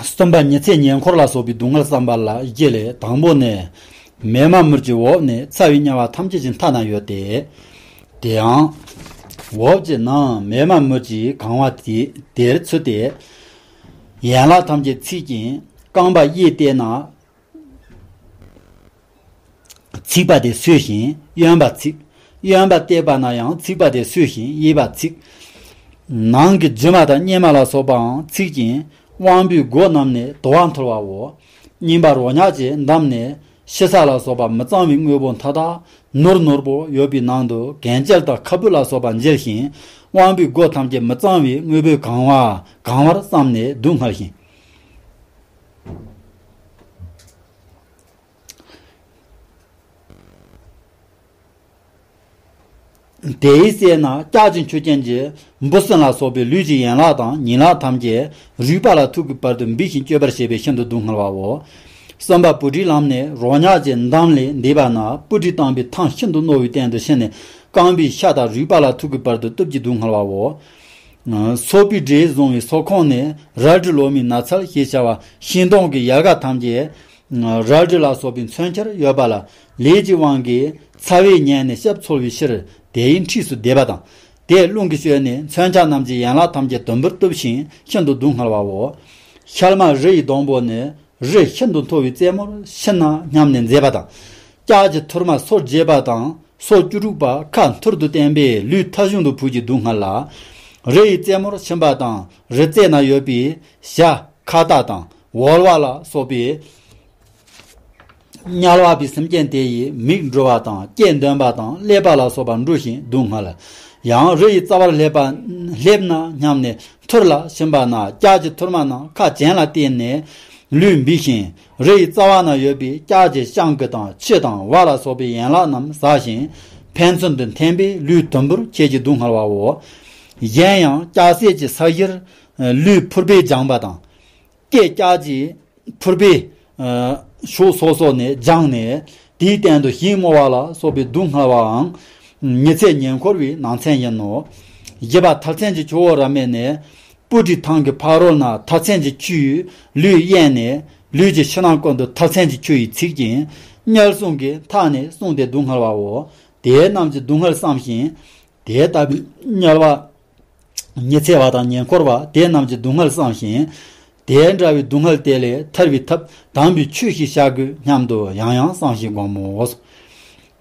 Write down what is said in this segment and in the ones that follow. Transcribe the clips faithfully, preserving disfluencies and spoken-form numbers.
གསུམ་པ་ཉི་ཚེ་ཉེ་འཁོར་ལ་སོགས་པའི་སྡུག་བསྔལ་བསམ་པ་ལ་བཞི་ལས། དང་པོ་ནི། མེ་མ་མུར་གྱི་འོབས་ནི་ཚ་བའི་དམྱལ་བ་ཐམས་ཅད་ཀྱི་མཐའ་ན་ཡོད་དེ། དེའང་། འོབས་ཀྱི་ནང་མེ་མ་མུར་གྱིས་གང་བ་དེ་དེར་ཚུད་དེ། ཡན་ལག་ཐམས་ཅད་ཚིག་ཅིང་རྐང་པ་གཡས་བཏེགས་ན། ཚིག་པ་དེ་སོས་ཤིང་གཡོན་པ་ཚིག་གཡོན་པ་བཏེགས་པ་ན་ཡང་ཚིག་པ་དེ་སོས་ཤིང་གཡས་པ་ཚིག་ནང་གི་རྒྱུ་མ་དང་གཉེར་མ་ལ་སོགས་པའང་ཚིག་ཅིང་དབང་པོའི་སྒོ་རྣམས་ནས་དུ་བ་འཐོར་བའོ། གཉིས་པ་རོ་མྱགས་ཀྱི་འདམ་ནས་ཕྱི་ས་ལ་སོགས་པ་མི་གཙང་བའི་དངོས་པོ་མཐའ་དག་ནོར་ནོར་པོ་ཡོད་པའི་ནང་དུ་གན་རྐྱལ་དང་ཁ་སྤུ་ལ་སོགས་པ་འཇིལ་ཞིང་དབང་པོའི་སྒོ་ཐམས་ཅད་མི་གཙང་བའི་དངོས་པོས་གང་བ་གང་བར་བསམས་ནས་སྡུག་བསྔལ་ཞིང་། དེའི་སྲས་ན་ལྕགས་ཀྱི་མཆུ་ཅན་གྱི་འབུ་སྲིན་ལ་སོགས་པའི་ལུས་ཀྱི་ཡན་ལག་དང་ཉིང་ལག་ཐམས་ཅད་རུས་པ་ལ་ཐུག་གི་བར་དུ་འབུད་ཅིང་གཅོད་པར་བྱེད་པས་ཤིན་ཏུ་སྡུག་བསྔལ་བའོ། གསུམ་པ་སྤུ་གྲིའི་ལམ་ནས་རོ་མྱགས་ཀྱི་འདམ་ལས་འདས་པ་ན་སྤུ་གྲི་བཏང་པའི་ཐང་ཤིན་ཏུ་རྣོ་བའི་སྟེང་དུ་ཕྱིན་ནས་རྐང་པའི་ཤ་དང་རུས་པ་ལ་ཐུག་གི་བར་དུ་གཏུབ་ཀྱིས་སྡུག་བསྔལ་བའོ། སོ་པའི་འབྲས་བཟུང་བའི་སོ་ཁོང་ནས་རལ་གྲི་ལོ་མའི་ནགས་ཚལ་ཞེས་བྱ་བ་ཤིང་སྡོང་གི་ཡལ་ག་ཐམས་ཅད་རལ་གྲི་ལ་སོགས་པའི་མཚོན་ཆར་ཡོད་པ་ལ་ལས་ཀྱི་དབང་གིས་ཚ་བས་ཉེན་ནས་ཤབ་འཚོལ་བའི་ཕྱིར་དེའི་འཁྲིས་སུ་བསྡད་པ་དང་། དེས་རླུང་གིས་བསྐྱོད་ནས་མཚོན་ཆ་རྣམས་ཀྱི་ཡན་ལག་ཐམས་ཅད་དུམ་བུར་གཏུབས་ཤིང་ཤིན་ཏུ་སྡུག་བསྔལ་བའོ། ཤལ་མ་རི་ཡི་སྡོང་པོ་ནི་རི་ཤིན་ཏུ་མཐོ་བའི་རྩེ་མོར་ཕྱིན་ན་སྙམ་ནས་མཛེས་པ་དང་། ལྕགས་ཀྱི་ཐུར་མ་སོ་བརྒྱད་པ་དང་སོ་བཅུ་དྲུག་པ་ཁ་ཐུར་དུ་བསྟན་པས་ལུས་ཐ་ཞུང་དུ་བུད་ཀྱི་སྡུག་བསྔལ་ལ། རི་ཡི་རྩེ་མོར་ཕྱིན་པ་དང་རི་རྩེ་ན་ཡོད་པའི་བྱ་ཁྭ་ཏ་དང་ཝོལ་བ་ལ་སོགས་པའི་དམྱལ་བ་པའི་སེམས་ཅན་དེ་ཡི་མིག་འབྲུ་བ་དང་ལྕེ་འདོན་པ་དང་ཀླད་པ་ལ་སོགས་པ་འབྲུ་ཞིང་སྡུག་བསྔལ། ཡང་རི་ཡི་རྩ་བར་སླེབས་པ་སླེབས་ན་སྙམ་ནས་ཐུར་ལ་ཕྱིན་པ་ན་ལྕགས་ཀྱི་ཐུར་མ་རྣམས་ཁ་གྱེན་ལ་བསྟན་ནས་ལུས་འབུད་ཞིང་རི་ཡི་རྩ་བ་ན་ཡོད་པའི་ལྕགས་ཀྱི་ཤང་གི་དང་ཆུ་དང་བ་ལ་སོགས་པའི་ཡན་ལག་རྣམས་ཟ་ཞིང་ཕན་ཚུན་དུ་འཐེན་པས་ལུས་དུམ་བུར་ཁྱེར་གྱི་སྡུག་བསྔལ་བའོ། གཞན་ཡང་ལྕགས་སྲེག་གི་ས་གཞིར་ལུས་ཕུར་པས་སྦྱངས་པ་དང་། སྐེ་ལྕགས་ཀྱི་ཕུར་པས་ཕྱོགས་སོ་སོ་ནས་སྦྱངས་ནས་དེའི་སྟེང་དུ་ཞིང་རྨོ་བ་ལ་སོགས་པའི་སྡུག་བསྔལ་བའང་ཉི་ཚེ་ཉེ་འཁོར་བའི་ནང་ཚན་ཡིན་ནོ། བཞི་པ་མཐར་ཚན་གྱི་ཆུ་བོ་རབ་མེད་ནས་སྤུ་གྲིའི་ཐང་གི་ཕ་རོལ་ན་མཐར་ཚན་གྱི་ཆུས་ལུས་གཡེངས་ནས་ལུས་ཀྱི་ཕྱི་ནང་ཀུན་ཏུ་མཐར་ཚན་གྱི་ཆུ་ཡིས་ཚིག་ཅིང་དམྱལ་སྲུང་གིས་མཐའ་ནས་བསྲུངས་ཏེ་སྡུག་བསྔལ་བའོ། དེ་རྣམས་ཀྱི་སྡུག་བསྔལ་བསམ་ཞིང་། དེ་ལྟ་བུའི་དམྱལ་བ། ཉི་ཚེ་བ་དང་ཉེ་འཁོར་བ་དེ་རྣམས་ཀྱི་སྡུག་བསྔལ་བསམ་ཞིང་། དེ་འདྲ་བའི་སྡུག་བསྔལ་དེ་ལས་ཐར་བའི་ཐབས་དམ་པའི་ཆོས་ཤིག་བྱ་དགོས་སྙམ་དུ་ཡང་ཡང་བསམ་ཞིང་བསྒོམ་མོ།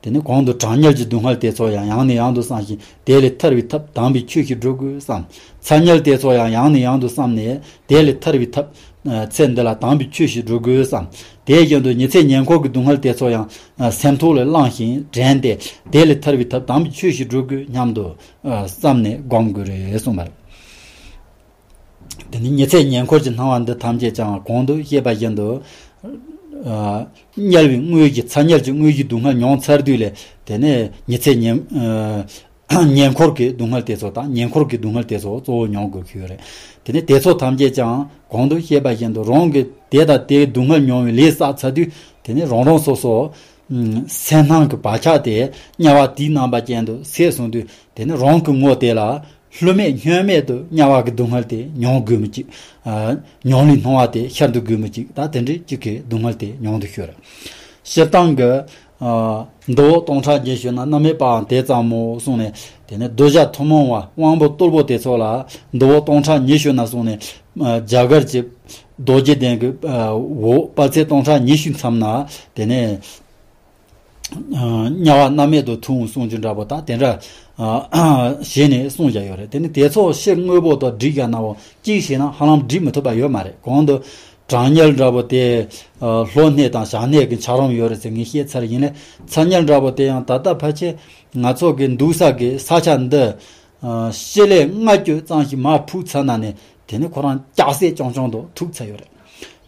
དེ་ནས་གོང་དུ་གྲང་དམྱལ་གྱི་སྡུག་བསྔལ་དེ་ཚོ་ཡང་ཡང་ནས་ཡང་དུ་བསམ་ཞིང་དེ་ལས་ཐར་བའི་ཐབས་དམ་པའི་ཆོས་ཤིག་སྒྲུབ་དགོས་བསམ། ཚ་དམྱལ་དེ་ཚོ་ཡང་ཡང་ནས་ཡང་དུ་བསམ་ནས་དེ་ལས་ཐར་བའི་ཐབས་ཚེ་འདི་ལ་དམ་པའི་ཆོས་ཤིག་སྒྲུབ་དགོས་བསམ། དེ་བཞིན་དུ་ཉི་ཚེ་ཉེ་འཁོར་གྱི་སྡུག་བསྔལ་དེ་ཚོ་ཡང་སེམས་ཐོག་ལས་བླངས་ཤིང་དྲན་ཏེ་དེ་ལས་ཐར་བའི་ཐབས་དམ་པའི་ཆོས་ཤིག་སྒྲུབ་དགོས་སྙམ་དུ། བསམ་ནས་སྒོམ་དགོས་རེད་གསུངས་པ་རེད། དེ་ནི་ཉི་ཚེ་ཉེ་འཁོར་གྱི་སྣང་བ་འདི་ཐམས་ཅད་ཀྱང་གོང་དུ་བཤད་པ་བཞིན་དུ། དམྱལ་བའི་དངོས་གཞི་ཚ་དམྱལ་གྱི་དངོས་གཞིའི་སྡུག་བསྔལ་མྱོང་ཚར་དུས་ལས་དེ་ནས་ཉི་ཚེ་ཉེ་ཉེ་འཁོར་གྱི་སྡུག་བསྔལ་དེ་ཚོ་དང་ཉེ་འཁོར་གྱི་སྡུག་བསྔལ་དེ་ཚོ་གཙོ་བོ་མྱོང་དགོས་ཀྱི་ཡོད་རེད། དེ་ནས་དེ་ཚོ་ཐམས་ཅད་ཀྱང་གོང་དུ་བཤད་པ་བཞིན་དུ་རང་གིས་དེ་དང་དེའི་སྡུག་བསྔལ་མྱོང་བའི་ལས་བསགས་ཚར་དུས་དེ་ནས་རང་རང་སོ་སོ། སེམས་སྣང་གི་བག་ཆགས་དེ་དམྱལ་བ་དེའི་རྣམ་པ་ཅན་དུ་སད་སོང་དུས་དེ་ནི་རང་གི་ངོ་དེ་ལ་བསླུ་མེད་བསྙོན་མེད་དུ་དམྱལ་བ་གི་སྡུག་བསྔལ་དེ་མྱོང་དགོས་མི་གཅིག་མྱོང་ལས་སྣང་བ་དེ་ཤར་དུ་དགོས་མི་གཅིག་ད་དེ་འདྲའི་གཅིག་གི་སྡུག་བསྔལ་དེ་མྱོང་དུ་ཤོར། སྤྱིར་བཏང་གི་འདི་བོ་སྟོང་ཕྲག་ཉི་ཤུ་ན་རྣམ་སྨིན་པའང་དེ་ཙམ་མོ་གསུངས་ནས་དེ་ནི་གདུལ་བྱ་ཐུན་མོང་བ་དབང་པོ་རྟུལ་པོ་དེ་ཚོ་ལ་འདི་བོ་སྟོང་ཕྲག་ཉི་ཤུ་ན་གསུངས་ནས་རྒྱ་གར་གྱི་རྡོ་རྗེ་གདན་གྱི་འོག་དཔལ་ཚད་སྟོང་ཕྲག་ཉི་ཤུ་མཚམས་ན་དེ་ནས། དམྱལ་བ་རྣམ་སྨིན་དུ་ཐུག་གསུང་རྒྱུ་འདྲ་པོ་དང་དེ་འདྲ་བྱས་ནས་གསུང་བཞག་ཡོད་རེད། དེ་ནི་དེ་ཚོ་ཕྱི་དངོས་པོ་དང་སྒྲིག་ཡ་ན་འོ་གཅིག་བྱས་ན་ཧ་ལམ་སྒྲིག་མི་ཐུབ་པ་ཡོད་མ་རེད། གོང་དུ་གྲང་དམྱལ་འདྲ་པོ་དེ་ལྷོ་གནས་དང་བྱང་གནས་ཀྱི་ཆ་རོམ་ཡོད་རེད་ཟེར་ངས་བཤད་ཚར་ཡིན་ལས་ཚ་དམྱལ་འདྲ་པོ་དེ་ཡང་ད་ལྟ་ཕལ་ཆེར་ང་ཚོ་གི་འདུག་ས་གི་ས་ཆ་འདི་ཕྱི་ལས་ལྔ་བཅུ་ཙམ་ཞིག་མར་འཕུར་ཚར་ན་ནས་དེ་ནི་ཁོ་རང་ལྕགས་སྲེག་རྐྱང་རྐྱང་དུ་ཐུག་ཚར་ཡོད་རེད།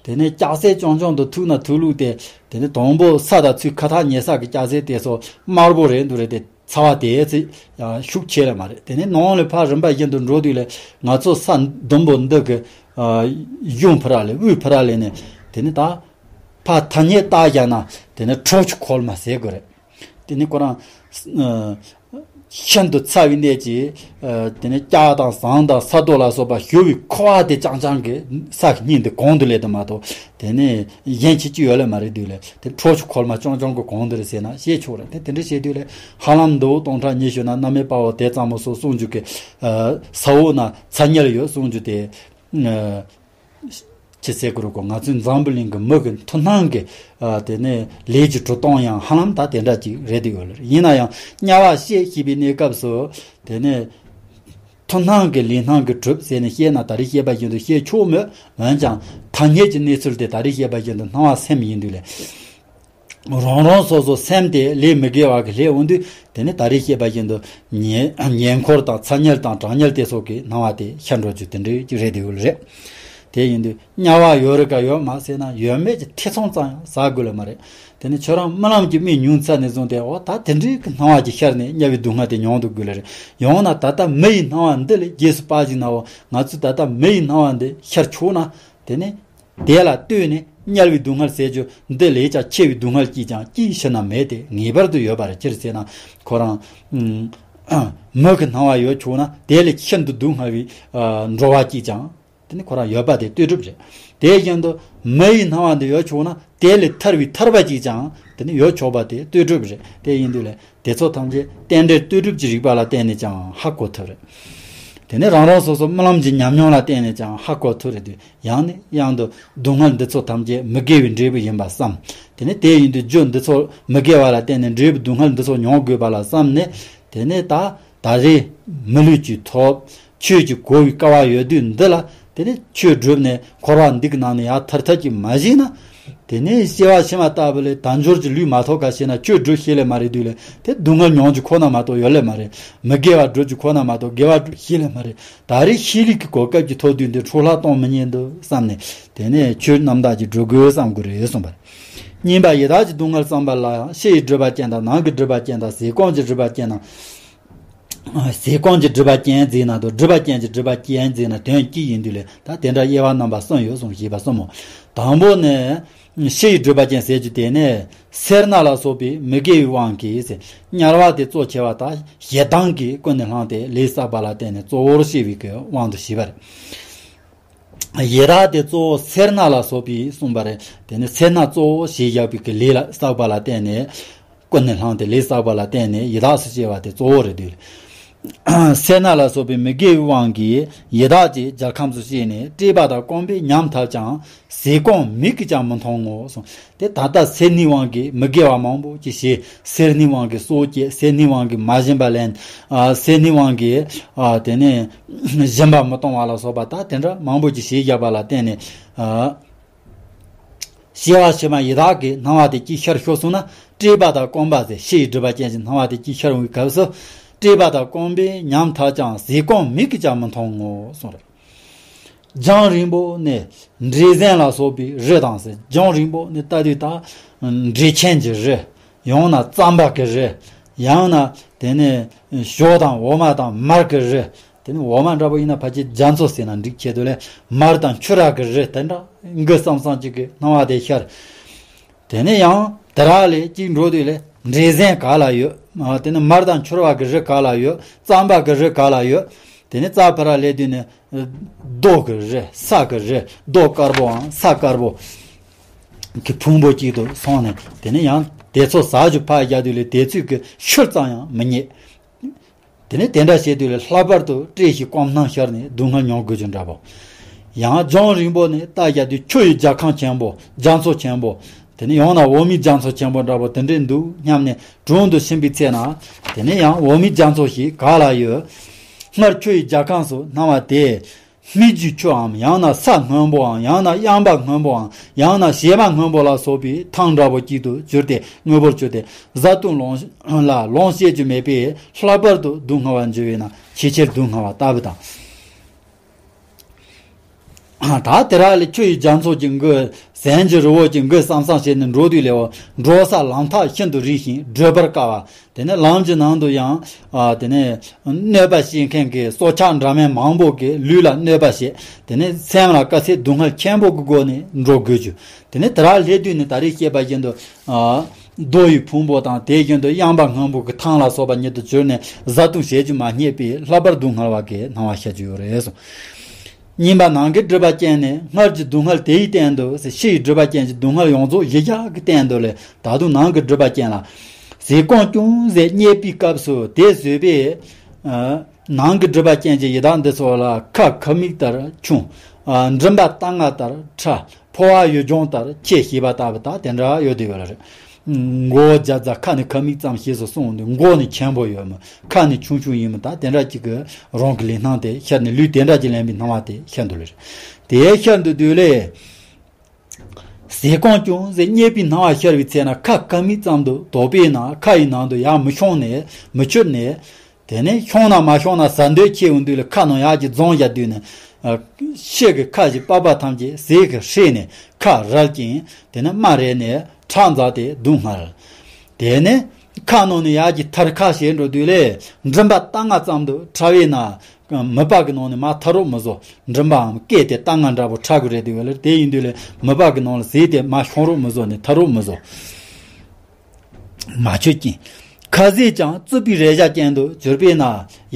དེ་ནས་ལྕགས་སྲེག་རྐྱང་རྐྱང་དུ་ཐུག་ན་ཐུག་ལུགས་དེ། དེ་ནས་དང་པོ་ས་དང་ཚུར་ཁ་ཐག་ཉེ་ས་གི་ལྕགས་སྲེག་དེ་ཚོ་དམར་པོ་རེད་འདུག་རེད་དེ་ཚ་བ་དེ་ཚོ་ཡང་ཤུགས་ཆེ་ལ་མ་རེད། དེ་ནས་ནང་ལ་ཕར་རིམ་པ་བཞིན་དུ་འགྲོ་དུས་ལས་ང་ཚོ་ས་ཟླུམ་པོ་འདི་གི་གཞུང་ཕུ་ར་ལས་དབུས་ཕུ་ར་ལས་ནས་དེ་ནས་ད་ཕར་ཐ་སྙད་བཏགས་བཞག་ན་དེ་ནས་ཁྲོ་ཆུ་ཁོལ་མ་ཟེར་དགོས་རེད། དེ་ནས་ཁོ་རང་། ཤིན་ཏུ་ཚ་བའི་གནས་ཀྱི། ཨ། དེ་ནས་ལྕགས་དང་ཟངས་དང་ས་རྡོ་ལ་སོགས་པ་ཞུ་བའི་ཁུ་བ་དེ་རྐྱང་རྐྱང་གི་ས་གི་སྙིང་དེ་གང་དུ་སླེབས་དུ་མ་གཏོགས། དེ་ནས་གཞན་ཆེ་ཅི་ཡོད་ལེ་མ་རེད་དུས་ལེ། དེ་ཁྲོ་ཆུ་ཁོལ་མ་རྐྱང་རྐྱང་གི་གང་དུ་རེད་ཟེར་ན་ཤེས་ཆོག་རེད། དེ་དེ་འདྲ་བཤད་དུས་ལེ། ཧ་ལམ་མདོ་སྟོང་ཕྲག་ཉི་ཤུ་ན་གནའ་མི་དཔའ་བོ་དེ་ཙམ་མོ་སོགས་གསུང་རྒྱུ་གི། ཨ། ས་འོག་ན་ཚ་དམྱལ་ཡོད་གསུང་རྒྱུ་དེ། ཨ། ཅི་ཟེར་དགོས་རེད་གོ། ང་ཚོའི་འཛམ་བུ་གླིང་གི་མི་གི་མཐུན་སྣང་གི། ཨ། དེ་ནས་ལས་ཀྱི་གྲུབ་སྟངས་ཡང་ཧ་ལམ་ད་དེ་འདྲ་ཅིག་རེད་དེ་ཡོད་ལེ། ཡིན་ན་ཡང་དམྱལ་བ་བཤད་ཞེས་པའི་གནས་སྐབས་སུ། དེ་ནས་མཐུན་སྣང་གི་ལས་སྣང་གིས་གྲུབ་ཟེར་ནས་བཤད་ན་ད་རེས་བཤད་པ་བཞིན་དུ་བཤད་ཆོག་མོད། འོན་ཀྱང་ཐ་སྙད་ཀྱི་གནས་ཚུལ་དེ་ད་རེས་བཤད་པ་བཞིན་དུ་སྣང་བ་སེམས་ཡིན་དུས་ལེ། རང་རང་སོ་སོ་སེམས་དེ་ལས་མི་དགེ་བ་གི་ལས་འོང་དུས། དེ་ནི་ད་རེས་བཤད་པ་བཞིན་དུ་ཉེ་ཉེ་འཁོར་དང་ཚ་དམྱལ་དང་གྲང་དམྱལ་དེ་སོགས་ཀྱི་སྣང་བ་དེ་ཤར་འགྲོ་རྒྱུ་དེ་འདྲའི་ཅིག་རེད་དེ་ཡོད་རེད། དེ་ཡིན་དུས་དམྱལ་བ་ཡོད་རེད་ག་ཡོད་མ་ཟེར་ན་ཡོད་མེད་ཀྱི་ཐེ་ཚོམ་ཙམ་ཡང་ཟ་དགོས་ལེ་མ་རེད། དེ་ནི་ཁྱོད་རང་རྨི་ལམ་གྱི་མིག་ཉུང་ཚར་ནས་བཟུང་སྟེ། འོ་ད་དེ་འདྲའི་གི་སྣང་བ་ཅིག་ཤར་ནས་དམྱལ་བའི་སྡུག་བསྔལ་དེ་མྱོང་དུ་དགོས་ལེ་རེད། ཡང་ན་ད་ལྟ་མི་ཡི་སྣང་བ་འདི་ལས་རྗེས་སུ་དཔག་ཅིག་ན། འོ་ང་ཚོས་ད་ལྟ་མི་ཡི་སྣང་བ་འདི་ཤར་ཆོག་ན། དེ་ནི། དེ་ལ་ལྟོས་ནས་དམྱལ་བའི་སྡུག་བསྔལ་ཟེར་རྒྱུ་འདི་ལས་ཀྱང་ཆེ་བའི་སྡུག་བསྔལ་གཅིག་ཀྱང་ཅིའི་ཕྱིར་ན་མེད་དེ། ངེས་པར་དུ་ཡོད་པ་རེད། ཅི་ཟེར་ན་ཁོ་རང་། ཨ། མི་གི་སྣང་བ་ཡོད་ཆོག་ན་དེ་ལས་ཤིན་ཏུ་སྡུག་བསྔལ་བའི། ཨ། འགྲོ་བ་གཅིག་ཀྱང་དེ་ནི་ཁོ་རང་ཡོད་པ་དེ་ལྟོས་གྲུབ་རེད། དེ་བཞིན་དུ་མི་ཡི་སྣང་བ་འདི་ཡོད་ཆོག་ན་དེ་ལས་ཐར་བའི་ཐར་པ་གཅིག་ཀྱང་དེ་ནི་ཡོད་ཆོག་པ་དེ་ལྟོས་གྲུབ་རེད། དེ་ཡིན་དུས་ལས། དེ་ཚོ་ཐམས་ཅད་རྟེན་འབྲེལ་ལྟོས་གྲུབ་ཀྱི་རིགས་པ་ལ་བརྟེན་ནས་ཀྱང་ཧ་གོ་ཐུབ་རེད། དེ་ནས་རང་རང་སོ་སོ་རྨི་ལམ་གྱི་ཉམས་མྱོང་ལ་བརྟེན་ནས་ཀྱང་ཧ་གོ་ཐུབ་རེད་དུས། ཡང་ནས་ཡང་དུ་སྡུག་བསྔལ་འདི་ཚོ་ཐམས་ཅད་མི་དགེ་བའི་འབྲས་བུ་ཡིན་པ་བསམ། དེ་ནས་དེ་ཡིན་དུས་རྒྱུ་འདི་ཚོ་མི་དགེ་བ་ལ་བརྟེན་ནས་འབྲས་བུ་སྡུག་བསྔལ་འདི་ཚོ་མྱོང་དགོས་པ་ལ་བསམ་ནས། དེ་ནས་ད་ད་རེས་མི་ལུས་ཀྱི་ཐོབ། ཆོས་ཀྱི་གོ་བའི་སྐལ་བ་ཡོད་དུས་འདི་ལ། དེ་ནས་ཆོས་བསྒྲུབས་ནས་འཁོར་བ་འདི་གི་ནང་ནས་ཡར་ཐར་ཐབས་ཀྱི་མ་བྱས་ན། དེ་ནས་སྐྱེ་བ་ཕྱི་མ་ལྟ་བུ་ལས་དལ་འབྱོར་གྱི་ལུས་མ་ཐོབ་ག་ཤེས་ན་ཆོས་སྒྲུབ་ཤེས་ལེ་མ་རེད་དུས་ལས། དེ་སྡུག་བསྔལ་མྱོང་རྒྱུ་ཁོ་ན་མ་གཏོགས་ཡོད་ལེ་མ་རེད། མི་དགེ་བ་སྒྲུབ་རྒྱུ་ཁོ་ན་མ་གཏོགས་དགེ་བ་སྒྲུབ་ཤེས་ལེ་མ་རེད། ད་རེས་ཤེས་ལུགས་ཀྱི་གོ་སྐབས་ཀྱི་ཐོག་དུས་འདི་འཕྲོ་བརླག་གཏོང་མི་ཉན་འདུག་བསམ་ནས། དེ་ནས་ཆོས་རྣམ་དག་ཅིག་སྒྲུབ་དགོས་བསམ་དགོས་རེད་གསུངས་པ་རེད། གཉིས་པ་ཡི་དྭགས་ཀྱི་སྡུག་བསྔལ་བསམ་པ་ལ་ཡང་ཕྱི་ཡི་སྒྲིབ་པ་ཅན་དང་ནང་གི་སྒྲིབ་པ་ཅན་དང་ཟས་སྐོམ་གྱི་སྒྲིབ་པ་ཅན་དང་། ཟས་སྐོམ་གྱི་སྒྲིབ་པ་ཅན་ཟེར་ན་དང་སྒྲིབ་པ་ཅན་གྱི་སྒྲིབ་པ་ཅན་ཟེར་ན་དོན་གཅིག་ཡིན་དུས་ལས། ད་དེ་འདྲ་དབྱེ་བ་རྣམ་པ་གསུམ་ཡོད་གསུངས། ཞེས་པ་གསུམ་མོ། དང་པོ་ནི། ཕྱི་ཡི་སྒྲིབ་པ་ཅན་ཟེར་རྒྱུ་དེ་ནི། སེར་སྣ་ལ་སོགས་པའི་མི་དགེ་བའི་དབང་གིས་ཟེར། དམྱལ་བ་དེ་གཙོ་ཆེ་བ་དག་ཞེ་སྡང་གིས་ཀུན་ནས་བསླངས་ཏེ་ལས་བསགས་པ་ལ་བརྟེན་ནས་གཙོ་བོར་སྐྱེ་བའི་གི་དབང་དུ་བྱས་པ་རེད། ཡི་དྭགས་དེ་གཙོ་བོ་སེར་སྣ་ལ་སོགས་པའི་གསུངས་པ་རེད། དེ་ནི་སེར་སྣ་གཙོ་བོ་ཞེས་བཞག་པའི་གི་ལས་ལ་བསགས་པ་ལ་བརྟེན་ནས། ཀུན་ནས་བསླངས་ཏེ་ལས་བསགས་པ་ལ་བརྟེན་ནས་ཡི་དྭགས་སུ་སྐྱེ་བ་དེ་གཙོ་བོ་རེད་དུས། སེར་སྣ་ལ་སོགས་པའི་མི་དགེ་བའི་དབང་གིས་ཡི་དྭགས་ཀྱི་རྒྱལ་ཁམས་སུ་སྐྱེས་ནས་བཀྲེས་པ་དང་སྐོམ་པས་ཉམ་ཐག་ཀྱང་། ཟས་སྐོམ་མིག་གིས་ཀྱང་མི་མཐོང་ངོ་གསུངས། དེ་ད་ལྟ་སེར་སྣའི་དབང་གིས་མི་དགེ་བ་མང་པོ་ཅིག་བྱས། སེར་སྣའི་དབང་གིས་སྲོག་བཅད། སེར་སྣའི་དབང་གིས་མ་བྱིན་པ་ལེན། ཨ། སེར་སྣའི་དབང་གིས། ཨ། དེ་ནས་སྦྱིན་པ་མི་གཏོང་བ་ལ་སོགས་པ་ད་དེ་འདྲ་མང་པོ་ཅིག་བྱས་བཞག་པ་ལ་བརྟེན་ནས། ཨ། སྐྱེ་བ་ཕྱི་མ་ཡི་དྭགས་ཀྱི་སྣང་བ་དེ་གཅིག་ཤར་ཤོར་སོང་ན། བཀྲེས་པ་དང་སྐོམ་པ་ཟེར་ཕྱི་ཡི་སྒྲིབ་པ་ཅན་གྱི་སྣང་བ་དེ་གཅིག་ཤར་འོང་བའི་སྐབས་སུ། བཀྲེས་པ་དང་སྐོམ་པས་ཉམ་ཐག་ཀྱང་ཟས་སྐོམ་མིག་གིས་ཀྱང་མི་མཐོང་ངོ་གསུངས་རེད། རྒྱང་རིང་པོ་ནས་འདྲེ་གཟན་ལ་སོགས་པའི་རི་དང་ཟེར། རྒྱང་རིང་པོ་ནས་ལྟ་དུས་ད་འདྲེ་ཆེན་གྱི་རི། ཡང་ན་རྩམ་པ་གི་རི། ཡང་ན་དེ་ནས་ཞོ་དང་འོ་མ་དང་མར་གི་རི། དེ་ནི་འོ་མ་འདྲ་པོ་ཡིན་ན་ཕལ་ཆེར་རྒྱ་མཚོ་ཟེར་ན་འགྲིག་ཆེད་དུ་ལས། མར་དང་ཆུ་རགས་ཀྱི་རི་དེ་འདྲ་དགུ་བསམ་བསམ་གཅིག་གི་སྣང་བ་དེ་ཤར། དེ་ནས་ཡང་དེ་རགས་ལས་གཅིག་འགྲོ་དུས་ལས་འདྲེ་གཟན་ག་ལ་ཡོད། ཨ། དེ་ནི་མར་དང་ཆུ་རགས་ཀྱི་རི་ག་ལ་ཡོད། རྩམ་པ་གི་རི་ག་ལ་ཡོད། དེ་ནས་རྩ་བ་ར་ལས་དུས་ནི་རྡོ་གི་རི། ས་གི་རི། རྡོ་དཀར་པོའམ་ས་དཀར་པོ་གི་ཕུང་པོ་གཅིག་ཏུ་སོང་ནས། དེ་ནས་ཡང་དེ་ཚོ་ཟ་རྒྱུ་ཕར་བཞག་དུས་ལས་དེ་ཚོས་ཀྱི་ཤུལ་ཙམ་ཡང་མི་རྙེད། དེ་ནས་དེ་འདྲ་བྱེད་དུས་ལས་ལྷག་པར་དུ་བཀྲེས་ཤིང་སྐོམ་སྣང་ཤར་ནས་སྡུག་བསྔལ་མྱོང་དགོས་རྒྱུ་འདྲ་པོ། ཡང་རྒྱང་རིང་པོ་ནས་ལྟ་བཞག་དུས་ཆུ་ཡི་རྒྱལ་ཁམས་ཆེན་པོ། རྒྱ་མཚོ་ཆེན་པོ། དེ་ནས་ཡང་ན་འོ་མའི་རྒྱ་མཚོ་ཆེན་པོ་འདྲ་པོ་དེ་འདྲས་འདུག་སྙམ་ནས་དྲུང་དུ་ཕྱིན་པའི་ཚེ་ན། དེ་ནས་ཡང་འོ་མའི་རྒྱ་མཚོ་ཞིག་ག་ལ་ཡོད། སྔར་ཆུ་ཡི་རྒྱལ་ཁམས་སུ་སྣང་བ་དེ། སྨིག་རྒྱུའི་ཆུའམ། ཡང་ན་ས་སྔོན་པོའམ། ཡང་ན་གཡམ་པ་སྔོན་པོའམ། ཡང་ན་བྱེ་མ་སྔོན་པོ་ལ་སོགས་པའི་ཐང་འདྲ་པོ་གཅིག་ཏུ་གྱུར་ཏེ་དངོས་པོར་གྱུར་ཏེ། བཟའ་བཏུང་ལོངས་ལ་ལོངས་སྤྱད་རྒྱུ་མེད་པས་ལྷག་པར་དུ་སྡུག་བསྔལ་བར་འགྱུར་བས་ན་ཆེས་ཆེར་སྡུག་བསྔལ་བ་ལྟ་བུ་དང་། ད་དེ་རགས་ལས་ཆུ་ཡི་རྒྱ་མཚོ་གི་མགོ། ཟན་གྱི་རི་བོ་གི་མགོ་བསམ་བསམ་བྱས་ནས་འགྲོ་དུས་ལས། འོ། འགྲོ་ས་ལམ་ཐག་ཤིན་ཏུ་རིང་ཞིང་བགྲོད་པར་དཀའ་བ། དེ་ནས་ལམ་གྱི་ནང་དུ་ཡང་། ཨ། དེ་ནས་གནོད་པ་བྱེད་མཁན་གྱི་སྲོག་ཆགས་འདྲ་མིན་མང་པོ་གིས་ལུས་ལ་གནོད་པ་བྱེད། དེ་ནས་སེམས་ལ་དཀའ་ཚེགས་སྡུག་བསྔལ་ཆེན་པོ་གི་སྒོ་ནས་འགྲོ་དགོས་རྒྱུ། དེ་ནས་དེ་རགས་སླེབས་དུས་ནི་ད་རེས་བཤད་པ་བཞིན་དུ། ཨ། རྡོ་ཡི་ཕུང་པོ་དང་དེ་བཞིན་དུ་གཡམ་པ་སྔོན་པོ་གི་ཐང་ལ་སོགས་པ་ཉིད་དུ་གྱུར་ནས་བཟའ་བཏུང་བྱེད་རྒྱུ་མ་རྙེད་པས་ལྷག་པར་སྡུག་བསྔལ་བ་གི་སྣང་བ་ཤར་གྱི་ཡོད་རེད་གསུངས། གཉིས་པ་ནང་གི་སྒྲིབ་པ་ཅན་ནི་སྔར་གྱི་སྡུག་བསྔལ་དེའི་སྟེང་དུ་ཕྱི་ཡི་སྒྲིབ་པ་ཅན་གྱི་སྡུག་བསྔལ་ཡོངས་རྫོགས་གཞི་བཞག་གི་སྟེང་དུ་ལས་ད་དུང་ནང་གི་སྒྲིབ་པ་ཅན་ལ། ཟས་སྐོམ་ཅུང་ཟད་རྙེད་པའི་སྐབས་སུ་དེ་ཟོས་པས། ནང་གི་སྒྲིབ་པ་ཅན་གྱི་ཡི་དྭགས་འདི་ཚོ་ལ་ཁ་ཁབ་མིག་ལྟར་ཆུང་། མགྲིན་པ་རྟ་རྔ་ལྟར་ཕྲ། ཕོ་བ་ཡུལ་ལྗོངས་ལྟར་ཆེ་ཞེས་པ་ལྟ་བུ་དག་དེ་འདྲ་ཡོད་དེ་ཡོད་རེད། མགོ་བོ་རྒྱ་རྫ་ཁ་ནི་ཁབ་མིག་ཙམ་ཞེས་སུ་གསུངས་འདུག་མགོ་ནི་ཆེན་པོ་ཡོད་མོད་ཁ་ནི་ཆུང་ཆུང་ཡིན་མོད་ད་དེ་འདྲ་ཅིག་གི་རང་གི་ལུས་སྣང་དེ་ཤར་ནས་ལུས་དེ་འདྲ་ཅིག་ལེན་པའི་སྣང་བ་དེ་ཤར་འདུག་ལེ་རེད། དེ་ཤར་འདུག་དུས་ལས། ཟས་སྐོམ་ཅུང་ཟད་རྙེད་པའི་སྣང་བ་ཤར་བའི་ཚེ་ན་ཁ་ཁབ་མིག་ཙམ་དུ་དོགས་པས་ན་ཁ་ཡི་ནང་དུ་ཡར་མི་ཤོང་ནས་མི་ཆུད་ནས། དེ་ནས་ཤོང་ན་མ་ཤོང་ན་ཟ་འདོད་ཆེ་འོང་དུས་ལ་ཁ་ནང་ཡར་གྱི་རྫོང་བཞག་དུས་ནས། ཕྱི་གི་ཁ་ཞིག་པགས་པ་ཐམས་ཅད་ཟས་ཀྱིས་བསྲེས་ནས་ཁ་རལ་ཅིང་དེ་ནས་རྨ་རལ་ནས་ཁྲག་འཛག་སྟེ་སྡུག་བསྔལ། དེ་ནས་ཁ་ནང་ནས་ཡར་གྱི་ཐར་ཁ་ཞེས་འགྲོ་དུས་ལས་མགྲིན་པ་རྟ་རྔ་ཙམ་དུ་ཕྲ་བས་ན། མི་པ་གི་ནང་ནས་མར་ཐར་རོགས་མི་བཟོ། མགྲིན་པའམ་སྐེ་དེ་རྟ་རྔ་འདྲ་པོ་ཕྲ་གི་རེད་དེ་བས་ལ་དེ་ཡིན་དུས་ལས་མི་པ་གི་ནང་ལ་ཟས་དེ་མར་ཤོང་རོགས་མི་བཟོ་ནས་ཐར་རོགས་མི་བཟོ། མ་ཆོད་ཅིང་། ཁ་ཟས་ཀྱང་རྩུབ་པའི་རེག་བྱ་ཅན་དུ་གྱུར་པས་ན་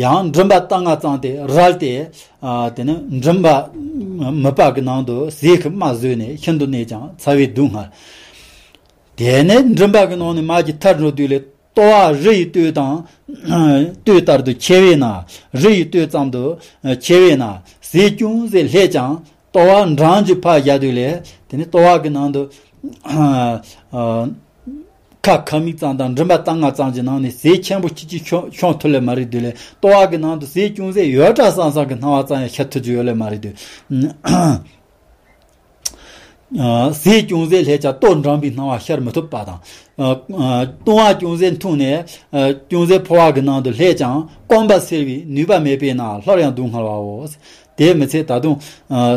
ཡང་མགྲིན་པ་རྟ་རྔ་གཙང་སྟེ་རལ་ཏེ། དེ་ནས་མགྲིན་པ་མི་པ་གི་ནང་དུ་ཟས་ཀྱི་རྨ་བཟོས་ནས་ཤིན་ཏུ་གནས་ཀྱང་ཚ་བའི་སྡུག་བསྔལ། དེ་ནས་མགྲིན་པ་གི་ནང་ནས་མར་གྱི་ཐར་འགྲོ་དུས་ལས་ལྟོ་བ་རི་ཡི་སྟོད་དང་། སྟོད་ལྟར་དུ་ཆེ་བས་ན་རི་ཡི་སྟོད་ཙམ་དུ་ཆེ་བས་ན་ཟས་ཅུང་ཟད་ལྷས་ཀྱང་ལྟོ་བ་འགྲངས་ཀྱི་ཕར་བཞག་དུས་ལས་དེ་ནས་ལྟོ་བ་གི་ནང་དུ། ཁ་ཁབ་མིག་ཙམ་དང་མགྲིན་པ་རྟ་རྔ་ཙམ་གྱི་ནང་ནས་ཟས་ཆེན་པོ་ཅི་ཅི་ཤོང་ཤོང་ཐུབ་ལེ་མ་རེད་དུས་ལས་ལྟོ་བ་གི་ནང་དུ་ཟས་ཅུང་ཟད་ཡོད་འདྲ་བསམ་བསམ་གི་སྣང་བ་ཙམ་ཡང་ཤར་ཐུབ་ཀྱི་ཡོད་ལེ་མ་རེད་དུས། ཟས་ཅུང་ཟད་ལྷས་ཀྱང་ལྟོ་འགྲངས་པའི་སྣང་བ་ཤར་མི་ཐུབ་པ་དང་། ལྟུང་བ་ཅུང་ཟད་འཐུངས་ནས་ཅུང་ཟད་ཕོ་བ་གི་ནང་དུ་ལྷས་ཀྱང་སྐོམ་པ་སེལ་བའི་ནུས་པ་མེད་པས་ན་སླར་ཡང་སྡུག་བསྔལ་བའོ། དེ་མི་ཚད་ད་དུང་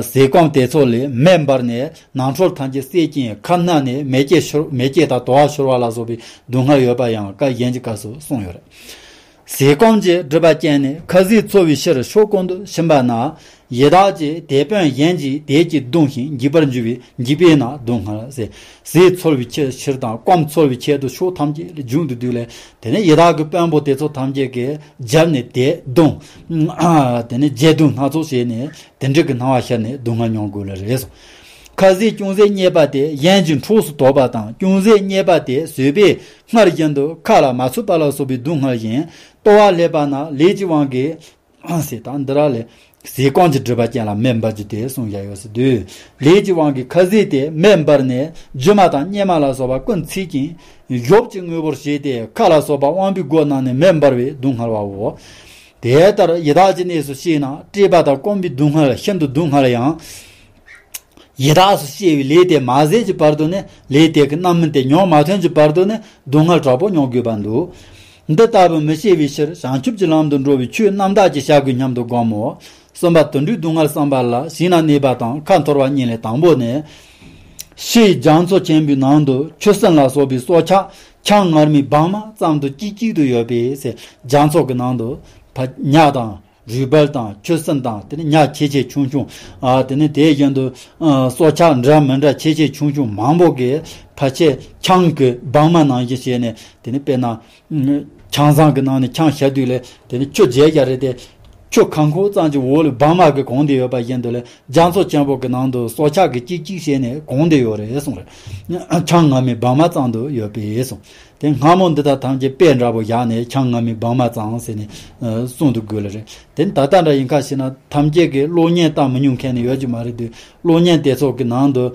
ཟས་སྐོམ་དེ་ཚོ་ལས་མེ་འབར་ནས་ནང་ཁྲོལ་ཐམས་ཅད་བསྲེག་ཅིང་ཁ་སྣ་ནས་མེ་ལྕེ་ཤོར་མེ་ལྕེ་དང་དུ་བ་ཤོར་བ་ལ་སོགས་པའི་སྡུག་བསྔལ་ཡོད་པ་ཡང་བཀའ་གཞན་གྱི་སྐབས་སུ་གསུངས་ཡོད་རེད། ཟས་སྐོམ་གྱི་སྒྲིབ་པ་ཅན་ནི་ཁ་ཟས་འཚོལ་བའི་ཕྱིར་ཕྱོགས་ཀུན་ཏུ་ཕྱིན་པ་ན། ཡི་དྭགས་ཀྱི་དེད་དཔོན་གཞན་གྱིས་དེད་ཀྱིས་བརྡུངས་ཤིང་འཇིག་པར་འགྱུར་བའི་འཇིག་པས་ན་སྡུག་བསྔལ་ཟེར། ཟས་འཚོལ་བའི་ཕྱིར་ཕྱིར་དང་སྐོམ་འཚོལ་བའི་ཆེད་དུ་ཕྱོགས་ཐམས་ཅད་ལ་རྒྱུག་འདུག་དུས་ལས་དེ་ནས་ཡི་དྭགས་ཀྱི་དཔོན་པོ་དེ་ཚོ་ཐམས་ཅད་ཀྱིས་རྒྱབ་ནས་དེད་བརྡུངས། དེ་ནས་རྒྱལ་བརྡུངས་སྣ་ཚོགས་བྱས་ནས་དེ་འདྲ་གི་སྣང་བ་ཤར་ནས་སྡུག་བསྔལ་མྱོང་དགོས་ལ་རེད། ཁ་ཟས་ཅུང་ཟད་རྙེད་པ་དེ་གཞན་གྱི་འཕྲོགས་སུ་དོགས་པ་དང་ཅུང་ཟད་རྙེད་པ་དེ་ཟོས་པས་སྔར་བཞིན་དུ་ཁ་ལ་མ་ཚུད་པ་ལ་སོགས་པའི་སྡུག་བསྔལ་བཞིན་ལྟོ་བ་ལྷས་པ་ན་ལས་ཀྱི་དབང་གིས། ཟེར་དང་འདི་ར་ལས་ཟས་སྐོམ་གྱི་སྒྲིབ་པ་ཅན་ལ་མེ་འབར་རྒྱུ་དེ་གསུངས་བཞག་ཡོད་ཟེར་དུས། ལས་ཀྱི་དབང་གིས་ཁ་ཟས་དེ་མེ་འབར་ནས་རྒྱུ་མ་དང་སྙེ་མ་ལ་སོགས་པ་ཀུན་ཚིག་ཅིང་ཞོབ་ཀྱི་དངོས་པོར་བྱས་ཏེ་ཁ་ལ་སོགས་པ་དབང་པོའི་སྒོ་རྣམས་ནས་མེ་འབར་བའི་སྡུག་བསྔལ་བའོ། དེ་ལྟར་ཡི་དྭགས་ཀྱི་གནས་སུ་སྐྱེས་ན་བཀྲེས་པ་དང་སྐོམ་པའི་སྡུག་བསྔལ་ཤིན་ཏུ་སྡུག་བསྔལ་ཡང་། ཡི་དྭགས་སུ་སྐྱེ་བའི་ལས་དེ་མ་ཟད་ཀྱི་བར་དུ་ནི་ལས་དེ་གི་རྣམ་སྨིན་དེ་མྱོང་མ་ཐོན་གྱི་བར་དུ་ནི་སྡུག་བསྔལ་དྲག་པོ་མྱོང་དགོས་པར་འདུག་འདི་ལྟ་བུ་མི་སྐྱེ་བའི་ཕྱིར་བྱང་ཆུབ་ཀྱི་ལམ་དུ་འགྲོ་བའི་ཆོས་རྣམ་དག་ཅིག་བྱ་དགོས་སྙམ་དུ་དགོངས་མོ། གསུམ་པ་དུད་འགྲོའི་སྡུག་བསྔལ་བསམ་པ་ལ་ཞིང་ན་གནས་པ་དང་ཁ་འཐོར་བ་གཉིས་ལས་དང་པོ་ནི། ཕྱི་ཡི་རྒྱ་མཚོ་ཆེན་པོའི་ནང་དུ་ཆུ་སྲིན་ལ་སོགས་པའི་སྲོག་ཆགས་ཆང་ངར་མའི་སྦྲང་མ་ཙམ་དུ་གཅིག་གཅིག་ཏུ་ཡོད་པས་ཟེར། རྒྱ་མཚོ་གི་ནང་དུ་ཕ་ཉ་དང་། རུས་སྦལ་དང་ཆུ་སྲིན་དང་དེ་ནས་ཉ་ཆེ་ཆེ་ཆུང་ཆུང་། ཨ་དེ་ནས་དེ་བཞིན་དུ་ཨ་སྲོག་ཆགས་འདྲ་མི་འདྲ་ཆེ་ཆེ་ཆུང་ཆུང་མང་པོ་གིས་ཕལ་ཆེར་ཆང་གི་སྦྲང་མ་ནང་བཞིན་བྱས་ནས་དེ་ནས་དཔེར་ན་ཆང་ཟང་གི་ནང་ནས་ཆང་བཞེས་དུས་ལས་དེ་ནས་ཆུ་བརྒྱད་བརྒྱ་རེད་དེ། ཆུ་ཁ་ཁོག་ཙམ་གྱི་འོག་ལ་སྦྲང་མ་གིས་གང་བསྡད་ཡོད་པ་བཞིན་དུ་ལས་རྒྱ་མཚོ་ཆེན་པོ་གི་ནང་དུ་སྲོག་ཆགས་ཀྱིས་གཅིག་གཅིག་བྱས་ནས་གང་བསྡད་ཡོད་རེད་གསུངས་རེད། ཆང་ངར་མའི་སྦྲང་མ་ཙམ་དུ་ཡོད་པས་གསུངས། དེ་སྔ་མོ་འདི་དག་ཐམས་ཅད་དཔེ་འདྲ་པོ་བཞག་ནས་ཆང་ངར་མའི་སྦྲང་མ་ཙམ་ཟེར་ནས་གསུངས་འདུག་དགོས་ལ་རེད། དེ་ནི་ད་ལྟ་འདྲ་ཡིན་ཁ་ཤས་ན་ཐམས་ཅད་ཀྱིས་གློག་བརྙན་ལྟ་མི་མྱོང་མཁན་ནི་ཡོད་ཀྱི་མ་རེད་དུས་གློག་བརྙན་དེ་ཚོ་གི་ནང་དུ།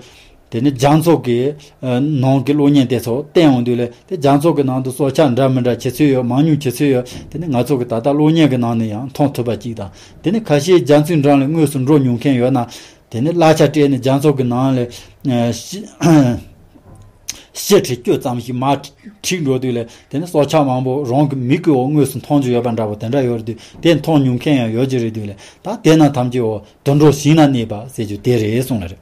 དེ་ནི་རྒྱ་མཚོ་གི་ནང་གི་གློག་བརྙན་དེ་ཚོ་བསྟན་འོང་དུས་ལས་དེ་རྒྱ་མཚོ་གི་ནང་དུ་སྲོག་ཆགས་འདྲ་མི་འདྲ་ཆེ་ཚུལ་ཡོད་མང་ཉུང་ཆེ་ཚུལ་ཡོད་དེ་ནི་ང་ཚོ་གི་ད་ལྟ་གློག་བརྙན་གི་ནང་ནས་ཡང་མཐོང་ཐུབ་པ་གཅིག་དང་དེ་ནི་ཁ་ཤས་རྒྱ་མཚོའི་འགྲམ་ལ་དངོས་སུ་འགྲོ་མྱོང་མཁན་ཡོད་ན། དེ་ནས་གླ་ཆ་སྤྲད་ནས་རྒྱ་མཚོ་གི་ནང་ལ་ཨ་ཤི་ཤི་ཁྲི་བཅུ་ཙམ་ཞིག་མར་འཁྲིགས་འགྲོ་དུས་ལ་དེ་ནས་སྲོག་ཆགས་མང་པོ་རང་གི་མིག་གི་འོག་དངོས་སུ་མཐོང་རྒྱུ་ཡོད་པ་འདྲ་པོ་དེ་འདྲ་ཡོད་རེད་དུས་དེ་མཐོང་མྱོང་མཁན་ཡང་ཡོད་ཀྱི་རེད་དུས་ལ་ད་དེ་རྣམས་ཐམས་ཅད་འོ་དུད་འགྲོ་ཞིང་ན་གནས་པ་ཟེར་རྒྱུ་དེ་རེད་གསུངས་ལ་རེད།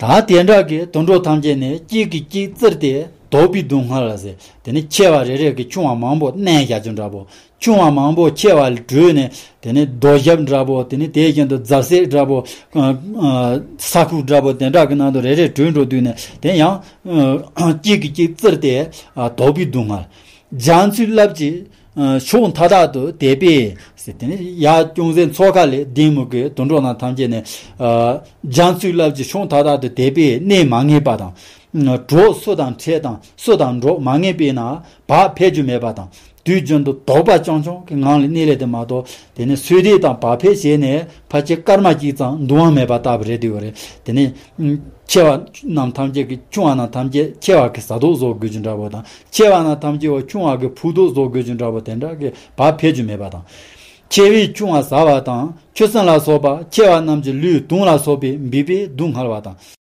ད་དེ་འདྲ་གི་དུད་འགྲོ་ཐམས་ཅད་ནི་གཅིག་གིས་གཅིག་བཙིར་ཏེ་དོགས་པའི་སྡུག་བསྔལ་ལ་ཟེར་དེ་ནས་མཆེ་བ་རེ་རེ་གིས་ཆུང་བ་མང་པོ་མནན་བཞག་རྒྱུ་འདྲ་པོ། ཆུང་བ་མང་པོ་ཆེ་བ་ལ་བྲོས་ནས། དེ་ནས་རྡོ་ཞབས་འདྲ་པོ། དེ་ནས་དེ་བཞིན་དུ་རྫ་གསེག་འདྲ་པོ། ཨ་ཨ་ས་ཁུག་འདྲ་པོ་དེ་འདྲ་གི་ནང་དུ་རེ་རེ་བྲོས་འགྲོ་དུས་ནས། དེ་ཡང་ཨ་གཅིག་གིས་གཅིག་བཙིར་ཏེ། ཨ་དོགས་པའི་སྡུག་བསྔལ། རྒྱ་མཚོའི་རླབས་ཀྱིས་ཕྱོགས་མཐའ་དག་ཏུ་དེད་པས་ཟེར། དེ་ནས་ཡར་ཅུང་ཟད་མཚོ་ཁ་ལས་ལྡིང་མོ་གི་དུད་འགྲོ་རྣམས་ཐམས་ཅད་ནི། ཨ་རྒྱ་མཚོའི་རླབས་ཀྱིས་ཕྱོགས་མཐའ་དག་ཏུ་དེད་པས་གནས་མ་ངེས་པ་དང་། གྲོགས་སུ་དང་འཕྲད་དང་སུ་དང་འགྲོགས་མ་ངེས་པས་ན་བག་ཕེབས་རྒྱུ་མེད་པ་དང་། དུས་རྒྱུན་དུ་དོགས་པ་རྐྱང་རྐྱང་གི་ངང་ལ་གནས་ལས་དེ་མ་གཏོགས། དེ་ནས་སོས་དལ་དང་བག་ཕེབས་བྱས་ནས་ཕལ་ཆེར་སྐར་མ་གཅིག་ཙམ་འདུ་བ་མེད་པ་ལྟ་བུ་རེད་འདུག་རེད། དེ་ནས་ཆེ་བ་རྣམས་ཐམས་ཅད་ཀྱི། ཆུང་བ་རྣམས་ཐམས་ཅད་ཆེ་བ་གི་ཟ་དོགས་བཟོ་དགོས་རྒྱུ་འདྲ་པོ་དང་། ཆེ་བ་རྣམས་ཐམས་ཅད་བ་ཆུང་བ་གི་ཕུག་དོགས་བཟོ་དགོས་རྒྱུ་འདྲ་པོ་དེ་འདྲ་གི་བག་ཕེབས་རྒྱུ་མེད་པ་དང་། ཆེ་བས་ཆུང་བ་ཟ་བ་དང་། ཆུ་སྲིན་ལ་སོགས་པ་ཆེ་བ་རྣམས་ཀྱི་ལུས་དུང་ལ་སོགས་པས་འབིགས་པས་སྡུག་བསྔལ་བ་དང་།